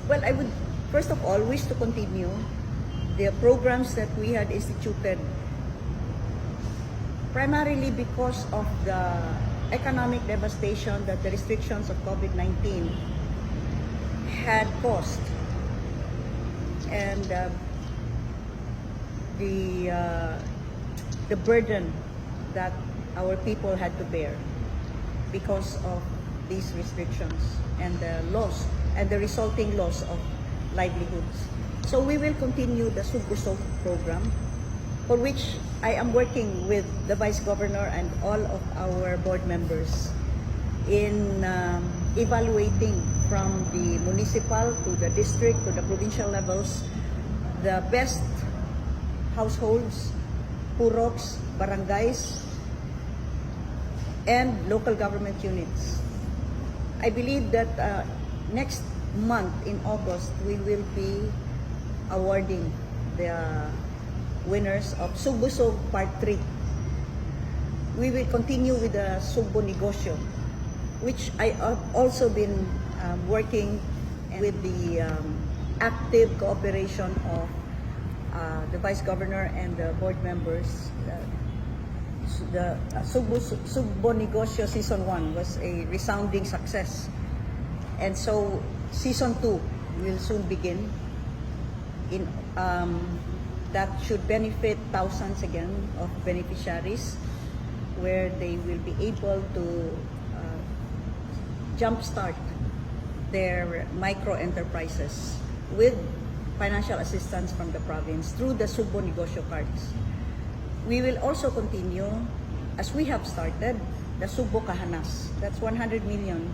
Well, I would first of all wish to continue the programs that we had instituted primarily because of the economic devastation that the restrictions of COVID-19 had caused and the burden that our people had to bear because of these restrictions and the loss and the resulting loss of livelihoods. So we will continue the Sugbusog program, for which I am working with the Vice Governor and all of our board members in evaluating from the municipal to the district to the provincial levels the best households, puroks, barangays, and local government units. I believe that next month in August, we will be awarding the winners of Sugbusog Part 3. We will continue with the Sugbo Negosyo, which I have also been working with the active cooperation of the Vice Governor and the board members. The Sugbo Negosyo Season 1 was a resounding success. And so, Season 2 will soon begin. In that should benefit thousands again of beneficiaries, where they will be able to jumpstart their micro enterprises with financial assistance from the province through the Sugbo Negosyo cards. We will also continue, as we have started, the Sugbo Kahanas. That's 100 million.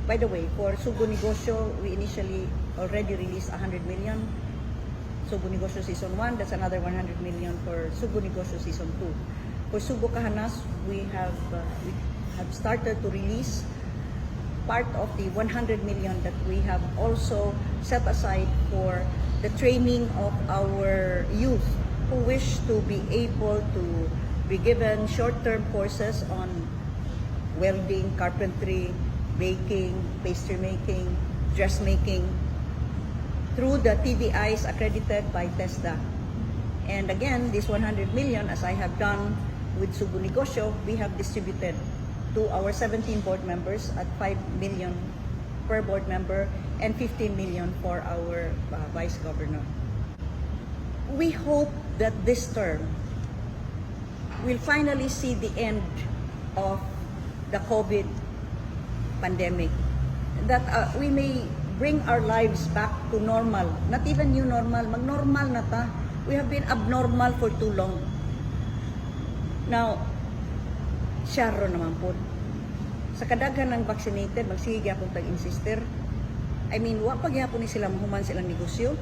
By the way, for Sugbo Negosyo, we initially already released 100 million. Sugbo Negosyo Season 1, that's another 100 million for Sugbo Negosyo Season 2. For Sugbo Kahanas, we have started to release part of the 100 million that we have also set aside for the training of our youth who wish to be able to be given short-term courses on welding, carpentry, baking, pastry making, dressmaking through the TVIs accredited by TESDA. And again, this 100 million, as I have done with Sugbo Negosyo, we have distributed to our 17 board members at 5 million per board member and 15 million for our vice governor. We hope that this term will finally see the end of the COVID pandemic. That we may bring our lives back to normal. Not even new normal, mag-normal na ta. We have been abnormal for too long. Now, syaro naman po. Sa kadaghan ng vaccinated, magsige gyapon tag insister. I mean, wa pa gyapon ni sila mahuman silang negosyo.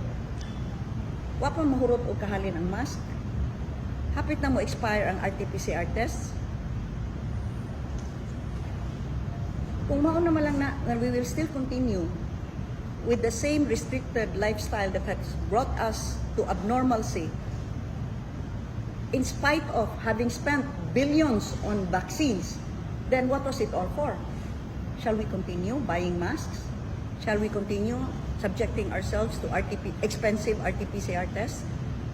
Wa pa mahurot og kahalin ang mask. Hapit na mo expire ang RT-PCR test. Kung mao naman lang na, then we will still continue with the same restricted lifestyle that has brought us to abnormalcy, in spite of having spent billions on vaccines, then what was it all for? Shall we continue buying masks? Shall we continue subjecting ourselves to RTP, expensive RT-PCR tests?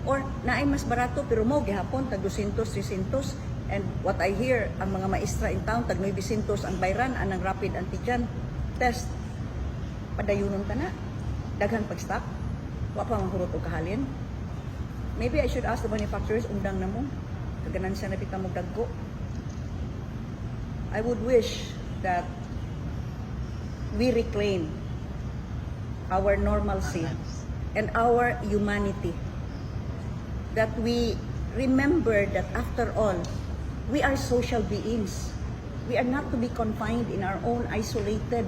Or naay mas barato pero mo gihapon tag 200, 300, and what I hear, ang mga maestra in town, tag 900 ang bayran anang rapid antigen test. Padayunon ta na. Daghan pag-stock. Wa pa mahurot og kahalin. Maybe I should ask the manufacturers, undang na mo. Kaganansya na bitaw mo dagko. I would wish that we reclaim our normalcy and our humanity. That we remember that after all, we are social beings. We are not to be confined in our own isolated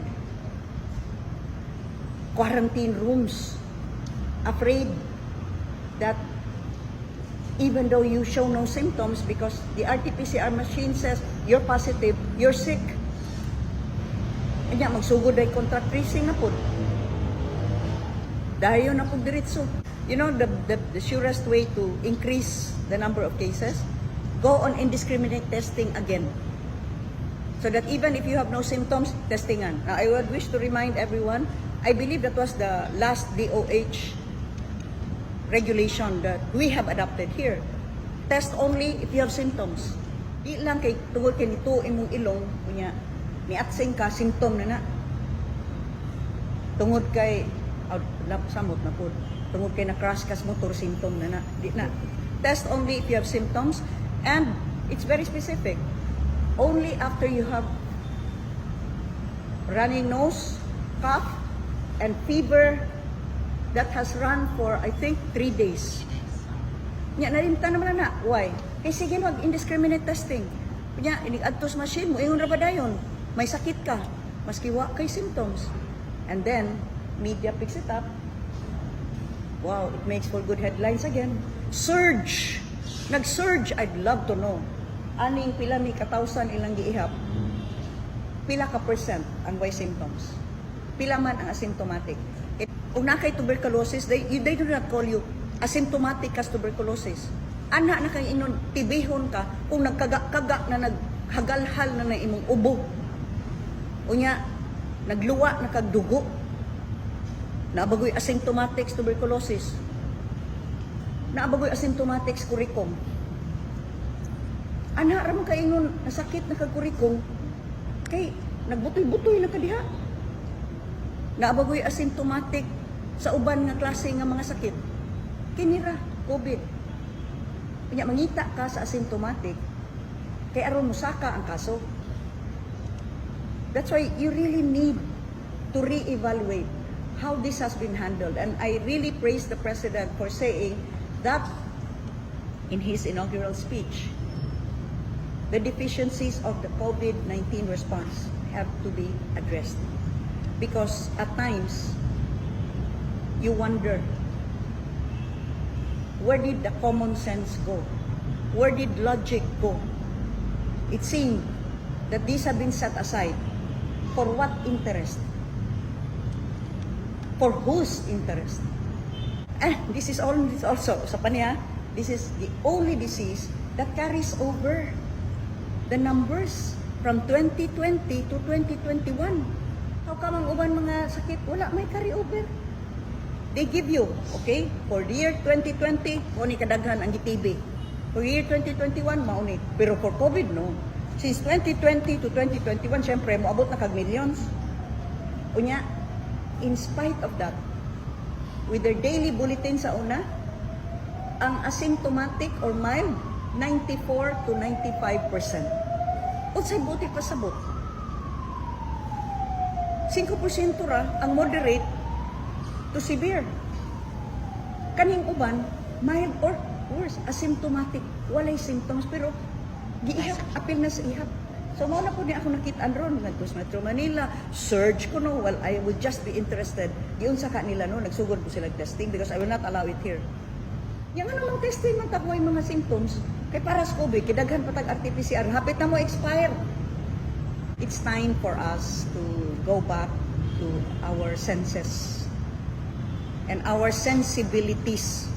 quarantine rooms, afraid that even though you show no symptoms, because the RT-PCR machine says you're positive, you're sick. Kanya magsugod ay contact tracing na pud. Dayon na pud diretso. You know, the surest way to increase the number of cases? Go on indiscriminate testing again. So that even if you have no symptoms, testingan. Now, I would wish to remind everyone I believe that was the last DOH regulation that we have adopted here. Test only if you have symptoms. Di lang kay tungod kay nito imong ilong, unya niatsing ka, symptom na na. Tungod kay lap samot na pud. Tungod kay na-crash kas motor, symptom na na. Di na. Test only if you have symptoms and it's very specific. Only after you have running nose, cough, and fever that has run for, I think, 3 days. Nya nalimtan naman na. Why? Kay sige mag indiscriminate testing. Nya inig adto sa machine mo, ingon ra ba dayon? May sakit ka maski wa kay symptoms. And then media picks it up. Wow, it makes for good headlines again. Surge. Nag-surge, I'd love to know. Aning pila ni katawsan ilang giihap? Pila ka percent ang way symptoms? Pila man ang asymptomatic? Kung naa kay tuberculosis, they do not call you asymptomatic kas tuberculosis. Ana na kay inon, tibihon ka kung nagkaga-kaga na, naghagalhal na na imong ubo. Unya, nagluwa na kag dugo. Naa ba goy asymptomatic tuberculosis? Naa ba goy asymptomatic kurikong? Ana ra man kaingon nasakit na kag kurikong kay nagbutoy-butoy na ka diha. Naa ba goy asymptomatic sa uban nga klase nga mga sakit? Kini ra COVID. Unya mangita ka sa asymptomatic kay aron musaka ang kaso. That's why you really need to reevaluate how this has been handled. And I really praise the President for saying that in his inaugural speech. The deficiencies of the COVID-19 response have to be addressed. Because at times, you wonder, where did the common sense go? Where did logic go? It seemed that these have been set aside. For what interest? For whose interest? Eh, this is all this also sa paniya, this is the only disease that carries over the numbers from 2020 to 2021. How come ang uban mga sakit wala may carry over? They give you, okay, for the year 2020, mao ni kadaghan ang gi-TB. For year 2021, mao ni. Pero for COVID, no. Since 2020 to 2021, syempre, moabot na kag millions. Unya, in spite of that, with their daily bulletin sa una, ang asymptomatic or mild, 94 to 95%. Unsay buot ipasabot? 5% ra ang moderate to severe. Kaning uban, mild or worse, asymptomatic, walay symptoms pero giihap, apil na sa ihap. So mao na po ni ako nakita ron ngadto sa Metro Manila, surge ko no. Well, I would just be interested. Giunsa ka nila no, nagsugod po sila testing because I will not allow it here. Yang ano mang testing man tag way mga symptoms kay para sa COVID, kidaghan pa tag RT-PCR, hapit na mo expire. It's time for us to go back to our senses and our sensibilities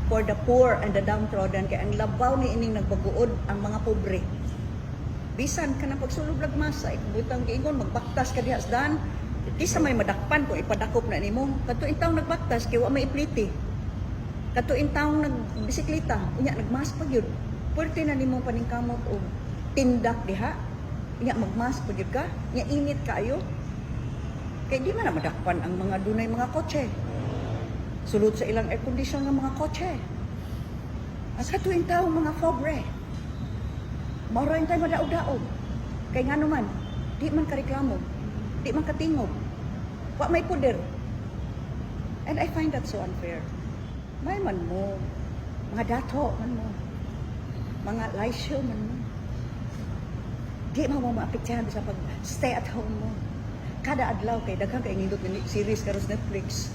for the poor and the downtrodden, kay ang labaw ni ining nagbaguod ang mga pobre. Bisan ka na pagsulob masa, butang giingon magbaktas ka diha sa daan, di sa may madakpan kung ipadakop na nimo. Kadto intawong nagbaktas kay wa may ipliti. Kadto intawong nagbisikleta, unya nagmas pa gyud. Puwerte na nimong paningkamot og tindak diha. Unya magmas pa gyud ka, unya init kaayo. Kay di man na madakpan ang mga dunay mga kotse. Sulod sa ilang air condition nga mga kotse. Ang kadto intawong mga pobre, mao ra tayo madaog-daog. Kay ngano man, di man kareklamo, di man katingog, wa may poder. And I find that so unfair. May man mo, mga dato man mo, mga laisyo man mo. Di man mo maapektahan sa pag stay at home mo. Kada adlaw kay daghan kay nindot nga series karon sa Netflix.